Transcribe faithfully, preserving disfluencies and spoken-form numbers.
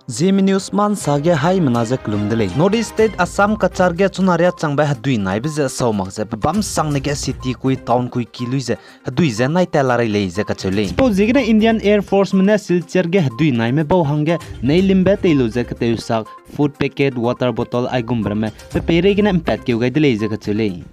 Zeme News ma ’nsa ge haimena ze kelum de lei. North East State Assam Cachar ge chuna riâ changbe hedui naibe ze sau mak ze pebâm sangne ge city kui town kui ki lui ze hedui ze nai tat la rei lei ze kacheu lei. Chipauziegene Indian Air Forceme ne Silchar ge hedui naime bau hangge neilimbe tei lu ze keteusak food packet, water bottle aigumbe ramme pe peireigene ’mpatkeu gai de lei ze kacheu lei.